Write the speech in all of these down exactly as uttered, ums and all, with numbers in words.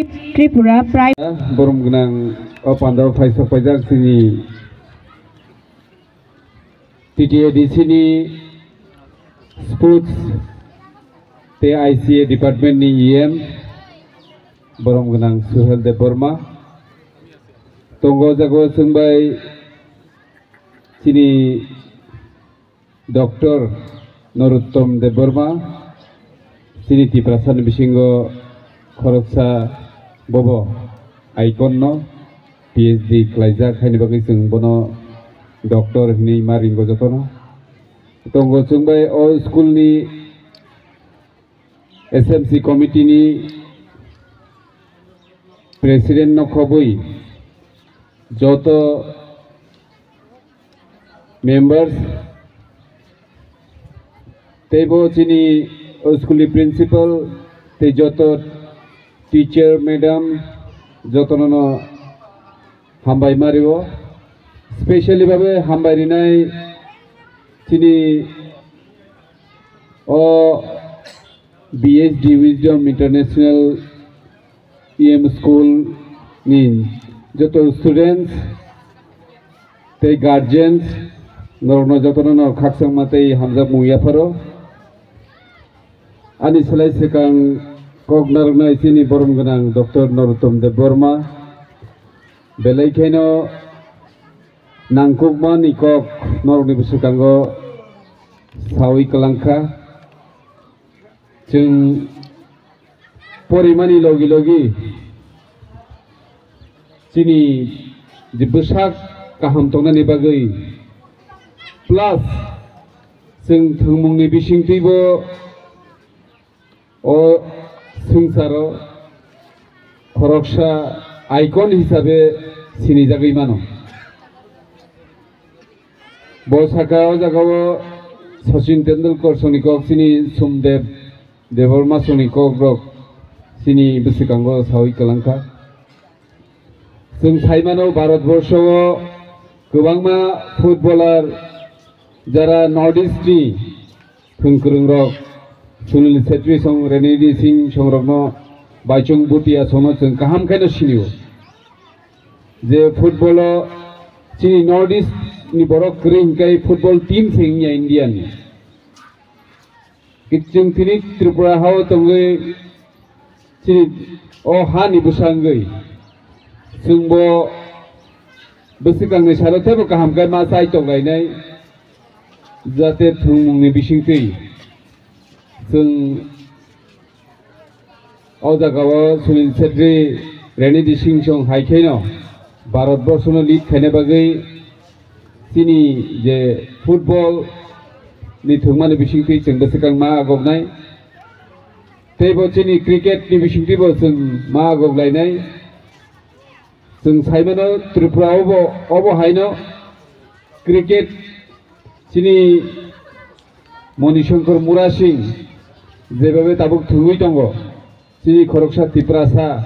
Tripura Prime. Borom gwnang o pandao phaisok paijak chini T T A D C ni Sports tei I C A Department ni E M, borom gwnang Suhel Debbarma. Tongo jago chwng bai chini Doctor Narottam Debbarma, chini Tiprasa ni bisingo khoroksa bobo icon no P H D khlaijak, haini bagwi chwng bono doctor hinwi ma ringo jotono. Tongo chwng bai o school ni S M C committee ni president no khobwi joto members teibo chini o school ni principal tei joto teacher madam jotono no hambai ma rio, specially babe hambai rinai chini o B H D Wisdom International E M School ni joto students tei guardians norokno jotono no khakchangma tei hamjakmung yapharo. Ani slai swkang kok narwknai chini borom gwnang Doctor Narottam Debbarma belai kheno nangkukmani kok norokni bwswkango sawi kwlangkha. Chwng porimani logi logi chini je bwsak kaham tongnani bagwi plus chwng thwngmungni bisingtwibo o swngcharo khoroksa icon hisabe sinijagwi mano. Bo saka o jagao Sachin Tendulkar songni kok chini Somdev Debbarma songni kok rok chini bwswkango sawi kwlangkha. Chwng sai mano Bharat borsho o kwbangma footballer jara North East ni thwngkwrwng rok Sunil Chhetri song, Renidhi Singh song rokno, Baichung Bhutia songno chwng kaham khe no sinio. Je football o chini North East ni borok kwrwi hwnkhe football team se wngya India ni. Chwng tini Tripura ha o tongwi chini o ha ni bwsa wngwi chwngbo bwswkangni salo teibo kaham khe ma chai tonglainai, jate thwngmungni bisingtwi chwng o jagao Sunil Chhetri, Renidhi Singh song hai kheno Bharat borsono lead khaina bagwi chini je football ni thwngmani bisingtwi chwng bwswkang ma agoknai. Teibo chini cricket ni bisingtwibo chwng ma agok lainai. Chwng saimano Tripura obo, obo haino cricket chini Moni Shankar Murasing jebabe tabuk thwngwi tongo. Chini khoroksa Tiprasa,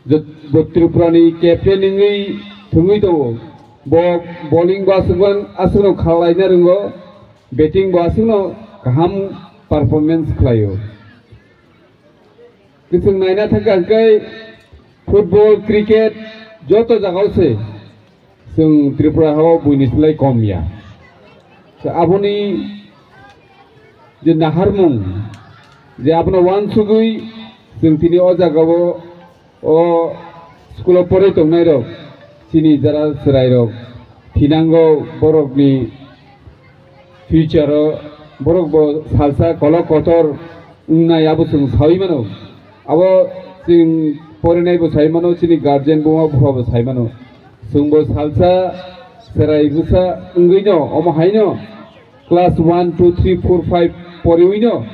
jot-, bo Tripura ni captain wngwi thwngwi tongo. Bo bowling bo aswk, aswkno khlaina rwngo, batting bo aswkno kaham performance khlaio. Kwchwng naina thangkha hwnkhe football, cricket joto jagao se chwng Tripura hao buini slai kom ya. So, aboni je naharmung, je abono uansugwi chwng tini o jagao o school o porwi tongnairok, chini jara chwrairok thinango, borokni future o borok bo salsa kolok kotor wngnai, abo chwng sawi mano. Abo chwng porinai bo sai mano, chini guardian buma bupha bo sai mano. Chwngbo salsa chwrai bwsa wngwino omo haino class one, two, three, four, five poriwino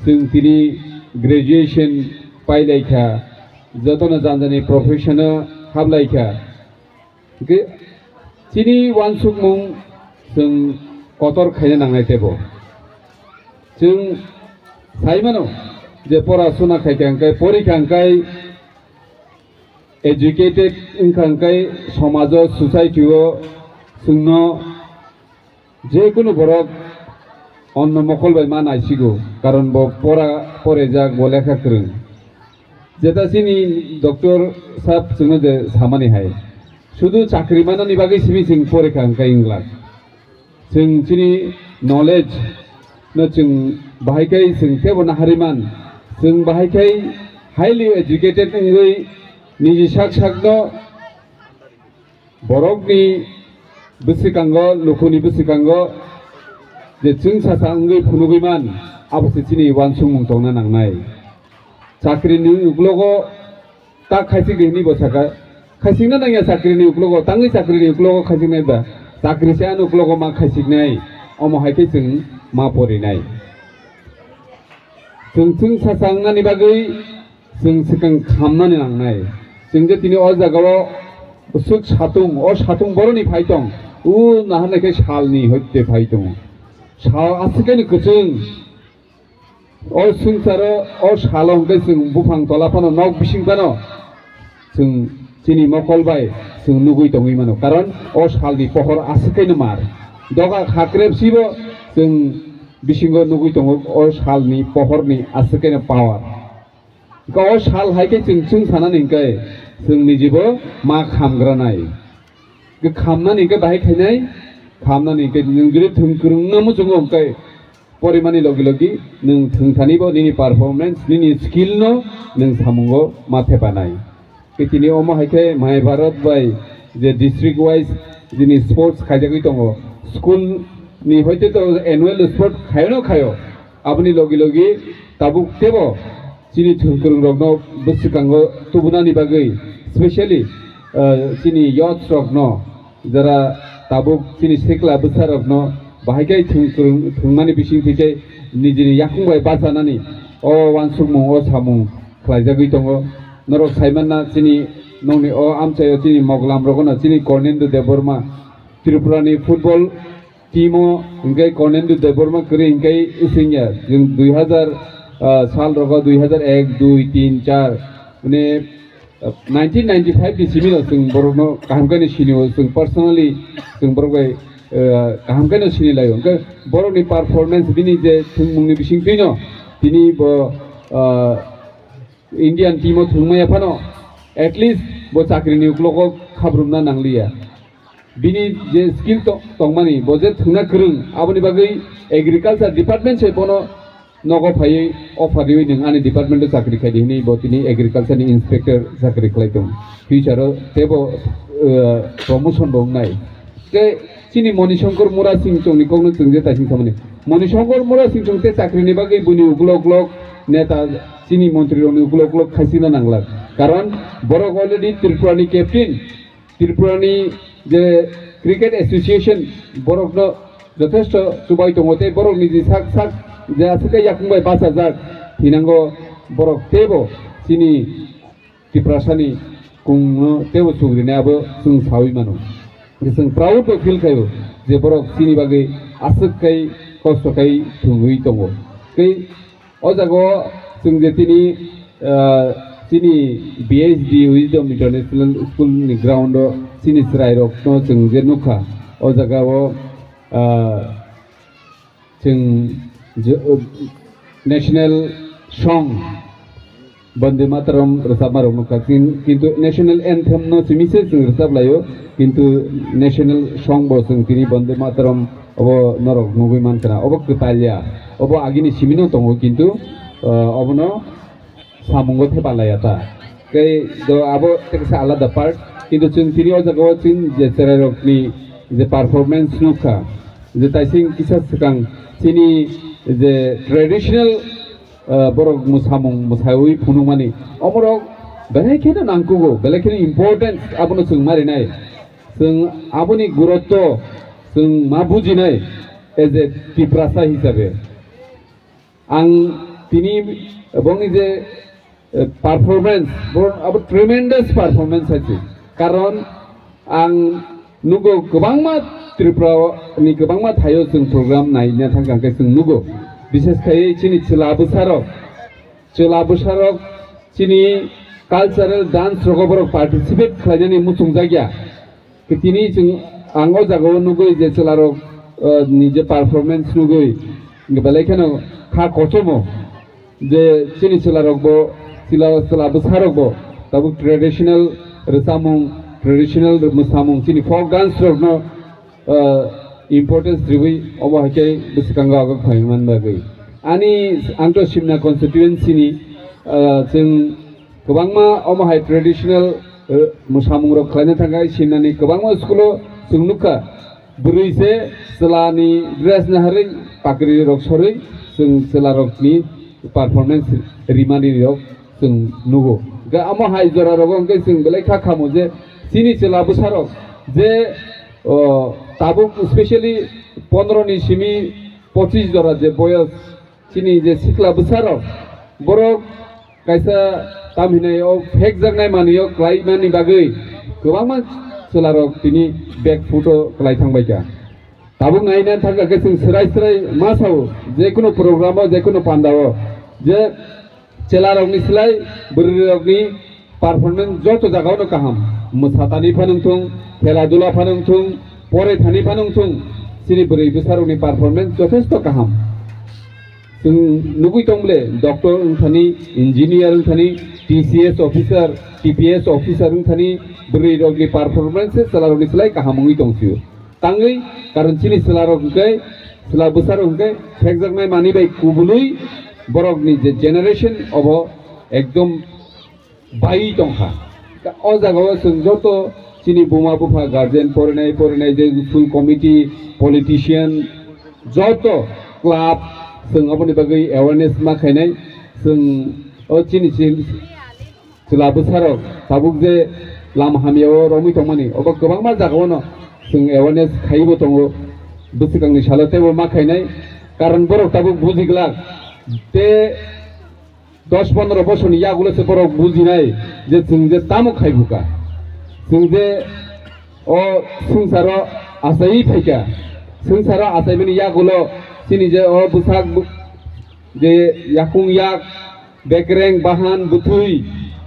chwng tini graduation pailaikha, jotono janjani profession o hablaikha. Hwnkhe chini uansukmung chwng kotor khaina nangnai teibo. Chwng sai mano je pora suna khaikha hwnkhe, porikha hwnkhe, educated wngkha hwnkhe somajo, society o chwngno je kunu borok onno mokol bai ma naisigo, karon bo pora porejak, bo lekha kwrwng. Jeta chini doctor sab chwngno je samani hai, sudu chakri manani bagwi simi chwng pore kha hwnkhe wngla. Chwng chini knowledge no chwng bahai khai chwng tebo nahari man, chwng bahai khai highly educated wngwi niji sak sakno borokni bwswkango, lukhuni bwswkango je chwng sasa wngwi phunugwi man, abo se chini uansukmung tongna nangnai. Chakrini uklogo ta khaisik di hwnwi bo saka, khaisikna nangya chakrini uklogo, tangwi chakrini uklogo khaisiknai ba, chakri se ani uklogo ma khaisiknai, omo hai khe chwng ma porinai. Chwng chwng sasa wngnani bagwi chwng swkang khamnani nangnai. Chwng je tini o jagao swk satung, o satung boroni phai tong, u naharnai khe salni hoite phai tongo. Sal aswk khe kwchwng. O swngcharo, o salo hwnkhe chwng buphang tola phano, nok bising phano chwng chini mokol bai chwng nugwi tongwi mano, karon o salni pohor aswk khe no mar. Doga khakrep sibo chwng bisingo nugwi tongo, o salni pohorni aswk khe no power. Hwnkhe o sal hai khe chwng chwng sanani hwnkhe chwng nijibo ma khamgranai. Hwnkhe khamnani hwnkhe bahai khainai, khamnani hwnkhe nwng jodi thwng kwrwngno muchungo hwnkhe porimani logi logi nwng thwngthanibo nini performance, nini skill no nwng samungo ma thepanai. Tei tini omo hai khe Mahabharat bai je district wise jini sports khaijagwi tongo, school ni hoite to annual sport khayo no khayo, aboni logi logi tabuk tebo chini thwngkwrwng rokno bwswkango tubunani bagwi, specially, ah, chini youths rokno, jara tabuk chini sikla bwsa rokno bahai khe thwngkwrwng thwngmani bisingtwi tei nijini yakung bai bachanani o uansukmung, o samung khlaijagwi tongo. Norok saimanna chini nokni o amchaio chini moglam rogono chini Kornendu Debbarma Tripurani football team o hwnkhe Kornendu Debbarma kwrwi hwnkhe wngya. Chwng dui hazar, ah, sal rogo dui hazar ek, dui, tin, char, mane, ah, nineteen ninety-five ni simi no chwng borokno kaham khe no sini o, chwng personally chwng borok bai, ah, kaham khe no sini lai o. Hwnkhe borokni performance bini je thwngmungni bisingtwi no tini bo, ah, Indian team o thwngmaya phano at least bo chakrini uklogo khabrumna nangliya. Bini je skill to-, tongmani, bo je thwngna kwrwng, aboni bagwi agriculture department se bono nogo phaiwi offer riwi nwng ani department o chakri khai di hwnwi bo tini agriculture ni inspector chakri khlai tong. Future o tebo, eh, promotion bo wngnai. Tei chini Moni Shankar Murasing chwngni kokno chwng je taising samani. Moni Shankar Murasing chwng tei chakrini bagwi buini uklok uklok neta, chini montri rokni uklok uklok khaisina nanglak. Karon borok already Tripura ni captain, Tripura ni je cricket association borokno jothesto chubai tongo tei borokni je sak sak je aswk khe yakung bai bachajak hinango borok teibo chini Tiprasani kungno teibo chukrinai abo chwng saui mano. Je chwng proud bo feel khaio je borok chini bagwi aswk khai kosto khai thwngwi tongo. Tei o jaga o chwng je tini, ah, chini B H D Wisdom International School ni ground o chini chwrai rokno chwng je nukha o jaga o, ah, chwng je, uh, national song Bande Mataram rwchapma rok nukha. Kin-, kintu national anthem no simi se chwng rwchap laio, kintu national song bo chwng tini Bande Mataram obo norok nugwi mankha na. Obo kwtal ya, obo agini simi no tongo, kintu, uh, obono samungo thepa laiya ta. Tei do abo teksa alada part. Kintu chwng tini o jaga o chwng je chwrai rokni je performance nukha, je taising kisa swkang chini je traditional, ah, borok mwsamung mwsaiwi phunukmani omorok belai kheno nangkugo, belai kheno important abono chwng marinai. Chwng aboni gurutto chwng ma bujinai as a Tiprasa hisabe. Ang tini bongni je, eh, performance, bo abo tremendous performance hai se. Karon ang nugo kwbangma Tripura ni kwbangma thaio chwng program naina thangkha hwnkhe chwng nugo. Bishes khai chini chwla bwsarok, chwla bwsarok chini cultural dance rogo borok participate khlainani muchungjakya. Tini chwng ang o jaga o nugwi je chwlarok, eh, ni je performance nugwi belai kheno kha kochomo je chini chwlarok bo Chwla, chwla bwsarokbo tabuk traditional rwchapmung, traditional mwsamung, chini folk dance rokno, ah, importance riwi omo hai khe bwswkango agok phai man bagwi. Ani, ang to Simna constituency ni, ah, chwng kwbangma omo hai traditional, ah, mwsamung rok khlaina thangkha, Simna ni kwbangma school o chwng nukha. Bwrwi se chwla ni dress naharwi pakri rok sorwi chwng chwla rok ni performance rimani rok chwng nugo. Hwnkhe amo hai jora rogo hwnkhe chwng belai kha khamu je chini chwla bwsa rok je, o, tabuk specially pondro ni simi pochis jora je boyos chini je sikla bwsarok, borok kaisa tam hinai o phekjaknai manwi o kwlaimani bagwi kwbangma chwlarok tini back foot o kwlai thangbaikha. Tabuk naina thangkha khe chwng swrai swrai ma sao, jekunu program o, jekunu panda o, je chwlarokni slai bwrwirokni performance joto jagao no kaham. Mwsatani phano wngthung, khela dula phano wngthung, pore thani phano wngthung, chini bwrwi bwsarokni performance jothesto kaham. Chwng nugwi tong bole, doctor wngthani, engineer wngthani, T C S officer, T P S officer wngthani, bwrwi rokni performance se chwla rokni slai kaham wngwi tong sio. Tangwi, karon chini chwla rok hwnkhe, chwla bwsa rok hwnkhe, phekjaknai manwi bai kubului borokni je generation obo ekdom bai tongkha. O jagao chwng joto chini buma bupha, guardian, porinai porinai je school committee, politician, joto club, chwng aboni bagwi awareness ma khainai. Chwng o chini chini chwla bwsarok tabuk je lama hamyao romwi tongmani, obo kwbangma jagao no chwng awareness khaibo tongo. Bwswkangni salo teibo ma khainai, karon borok tabuk bujiglak. Te dos pondro bosorni yagulo se borok bujinai je chwng je tamo khaibuka, chwng je o swngcharo achaiwi phaika. Swngcharo achaimani yagulo chini je o bwsak bu-, je yakung yak, bekreng, bahan, bwtwi,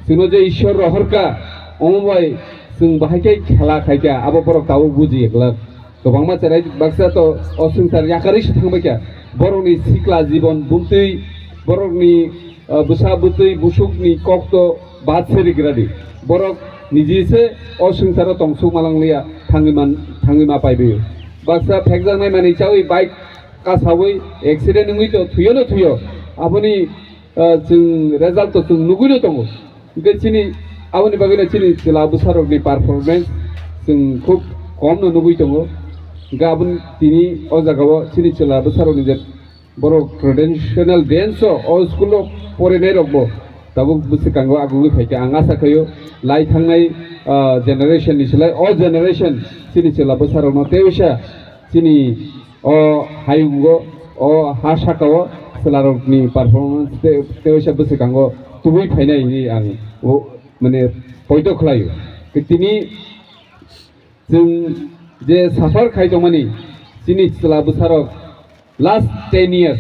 chwngno je Ishwar rohorka, omo bai chwng bahai khe khela khaikha, abo borok tabuk bujiya glak. Kwbangma cherai baksa to o swngchar yakarwi se thangbaikha. Borokni sikla jibon bumtwi, borokni, ah, bwsa bwtwi, busukni kok to bad se rigradi. Borok niji se o swngcharo tongsuk malang liya thangwi man, thangwi ma paibaio. Baksa phekjaknai manwi chawi bike kasawi accident wngwi to thuyo no thuyo. Aboni, ah, chwng result to chwng nugwi no tongo. Hwnkhe chini, aboni bagwino chini chwla bwsarokni performance chwng khub kom no nugwi tongo. Hwnkhe aboni tini o jagao chini chwla bwsarokni je borok traditional dance o, o school o porinai rokbo tabuk bwswkango agugwi phaikha. Ang asa khaio lai thangnai, ah, generation ni slai o generation chini chwla bwsarokno tei uisa chini o hayungo, o ha sakao chwlarokni performance te, tei waisa bwswkango tubui phainai hinwi ang o, mane, poito khlaio. Tini chwng je suffer khai tongmani chini chwla bwsarok last ten years,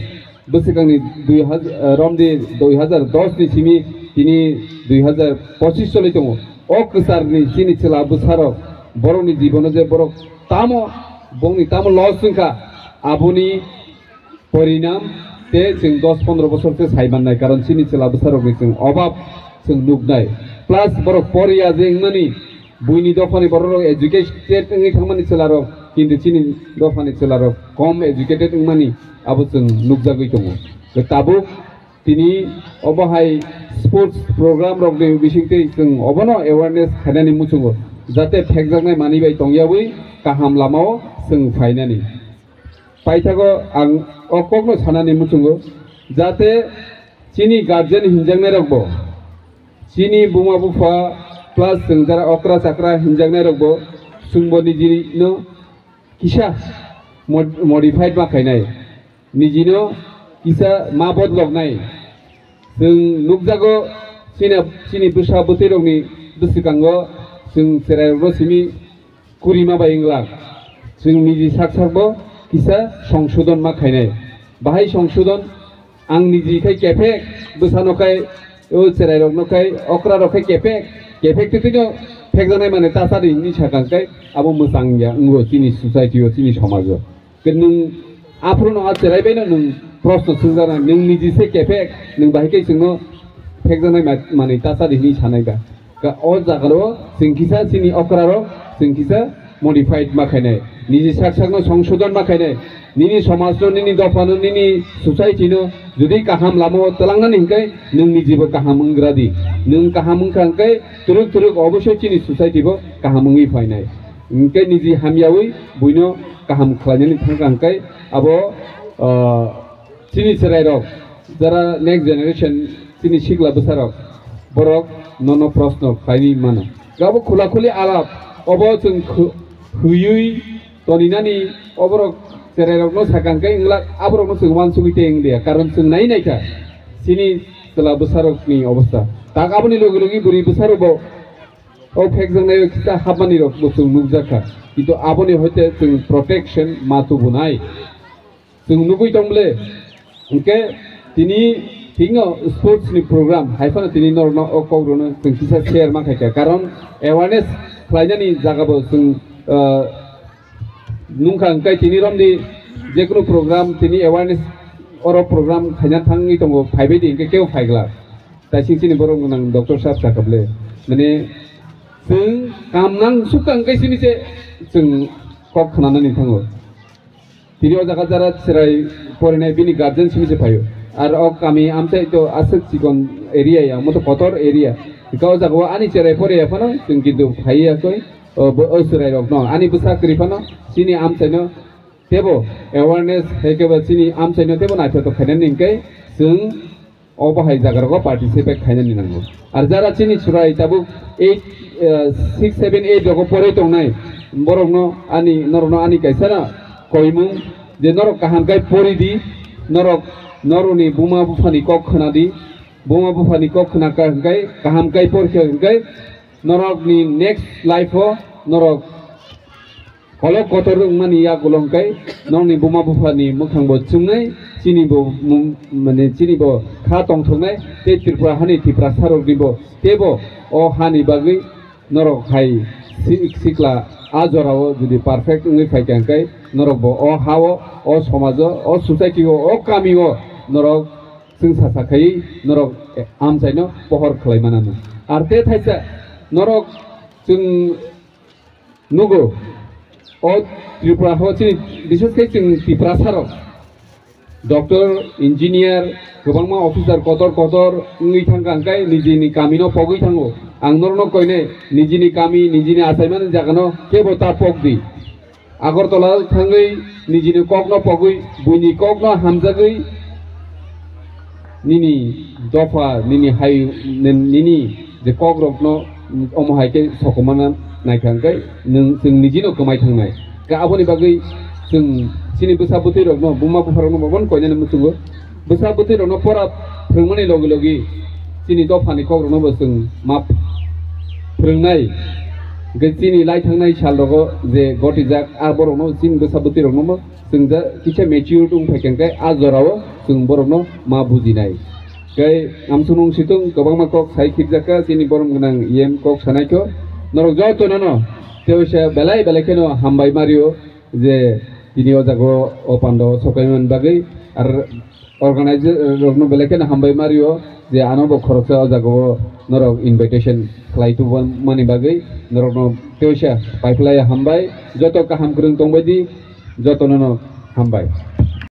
bwswkangni dui hajar, eh, romdi dui hajar dos ni simi tini dui hajar pochis choli tongo. O kwcharni chini chwla bwsarok borokni jibono je borok tamo, bongni tamo loss wngkha, aboni porinam te chwng dos pondro bosor se sai mannai, karon chini chwla bwsarokni chwng obab chwng nuknai. Plus borok poriya je wngmani, buini dophani bororok educated wngwi thangmani chwlarok, kintu chini dophani chwlarok kom educated wngmani abo chwng nukjagwi tongo. Tabuk tini obo hai sports program rokni bisingtwi chwng obono awareness khainani muchungo, jate phekjaknai manwi bai tongyawi kaham lamao chwng phainani. Paithago ang o kokno sanani muchungo, jate chini guardian hinjaknairokbo, chini buma bupha plus chwng jara okra chakra hinjaknairokbo chwngbo nijino kisa mod-, modified ma khainai, nijino kisa ma bodloknai. Chwng nukjago chini, chini bwsa bwtwirokni bwswkango chwng cherairokno simi kurima bai wngla. Chwng niji sak sakbo kisa songsodon ma khainai. Bahai songsodon ang niji khai kephek, bwsano khai, o cherairokno khai, okrarok khai kephek, kephek twi twino phekjaknai mane tasadi hinwi sakha khai abo mwchang ya wngo chini society o, chini somajo. Ke nwng aphuru no a cherai bai no nwng proshno swngjaknai, nwng niji se kephek, nwng bahai khe chwngno phekjaknai ma-, manwi ta chadi hinwi sanai ba. Ka-, o jaga o chwng kisa chini okra rok chwng kisa modified ma khainai. Niji sak sakno songsodon ma khainai. Nini somajno, nini dophano, nini society no jodi kaham lama o twlangnani hinkhe nwng nijibo kaham wnggra di. Nwng kaham wngkha hinkhe twrwk twrwk obosoi chini society bo kaham wngwi phainai. Hinkhe niji hamyawi buino kaham khlainani thangkha hinkhe abo, ah, chini chwrairok, jara next generation, chini sikla bwsarok, borok nono proshno khlaiwi mano. Abo khula khuli alap, obo chwng khu-, hwiwi toninani, oborok chwrairokno sakang khe wngla, aborokno chwng uansugwi tei wnglia, karon chwng nai naikha chini chwla bwsarokni obostha. Tak aboni logi logi bwrwi bwsarokbo o phekjaknai kisa hapmani rokbo chwng nukjakha, kintu aboni hoite chwng protection ma tubunai. Chwng nugwi tong bole, hinkhe tini thikno sports ni program hai phano tini norokno o kok rwno chwng kisa share ma khaikha, karon awareness khlainani jaga bo chwng, ah, nungkha, hinkhe tini romdi jekunu program tini awareness oro program khaina thangwi tongo, phaibai di hinkhe kebo phaiglak. Taising chini borok gwnang doctor sahab sakha bole, mane chwng kam nang sukha hinkhe simi se chwng kok khnanani thango. Tini o jaga jara chwrai porinai bini guardian simi se phaio. Ar o kami amchai to aswk chikon area ya, moto kotor area. Hika o jaga o ani chwrai poriya phano chwng kintu phaiya koi, o bo-, o chwrai rokno, ani bwsa kwrwi phano chini amchaino tebo awareness hai khe ba chini amchaino tebo naithotok khainani hinkhe chwng obo hai jaga rogo participate khainani nango. Ar jara chini chwrai tabuk eight, eh, six, seven, eight rogo poroi tongnai, borokno ani, norokno ani kaisa na koimung je norok kaham kai pori di, norok norokni buma buphani kok khna di, buma buphani kok khna ka hwnkhe kaham kai por khe hwnkhe norokni next life o norok kolok kotor wngmani yagulo hwnkhe nokni buma buphani mwkhangbo chwngnai, chinibo mung-, mane chinibo kha tongthoknai, tei Tripura hani Tiprasaroknibo teibo o hani bagwi norok hai si-, sikla a jorao jodi perfect wngwi phaikha hwnkhe norokbo o hao, o somajo, o society o, o kamio norok chwngsacha khaiwi norok amchaino pohor khlai mananw. Ar tei thaisa norok chwng nugo, o Tripura o chini, bises khe chwng Tiprasarok, doctor, engineer, kwbangma officer kotor kotor wngwi thangkha, hwnkhe nijini kamino pogwi thango. Ang norokno koinai, nijini kami, nijini achaimani jagano kebo ta pok di. Agartala thangwi nijini kokno pogwi, buini kokno hamjagwi, nini dopha, nini hai, nin-, nini je kokrokno omo hai khe sokomana naikha hwnkhe nwng, chwng nijino kwmai thangnai. Khe aboni bagwi chwng chini bwsa bwtwirokno, buma bupharokno bo bono koinani muchungo. Bwsa bwtwirokno pora phwrwngmani logi logi chini dophani kokrokno bo chwng ma phwrwngnai. Hwnkhe chini lai thangnai salrogo je gotijak, a borokno chini bwsa bwtwirokno bo chwng ja kisa matured wng phaikha hwnkhe a jorao chwng borokno ma bujinai. Tei amsonong situng kwbangma kok sai khibjakha, chini borom gwnang E M kok sanaikho. Norok jotono no tei waisa belai belai kheno hambai mario je tini o jaga o pando sokaimani bagwi. Ar organizer rokno belai kheno hambai mario je ano bo khoroksa o jaga o norok invitation khlai tubumani bagwi, norokno tei waisa paiphlai hambai, joto kaham kwrwng tongbai di, jotono no hambai.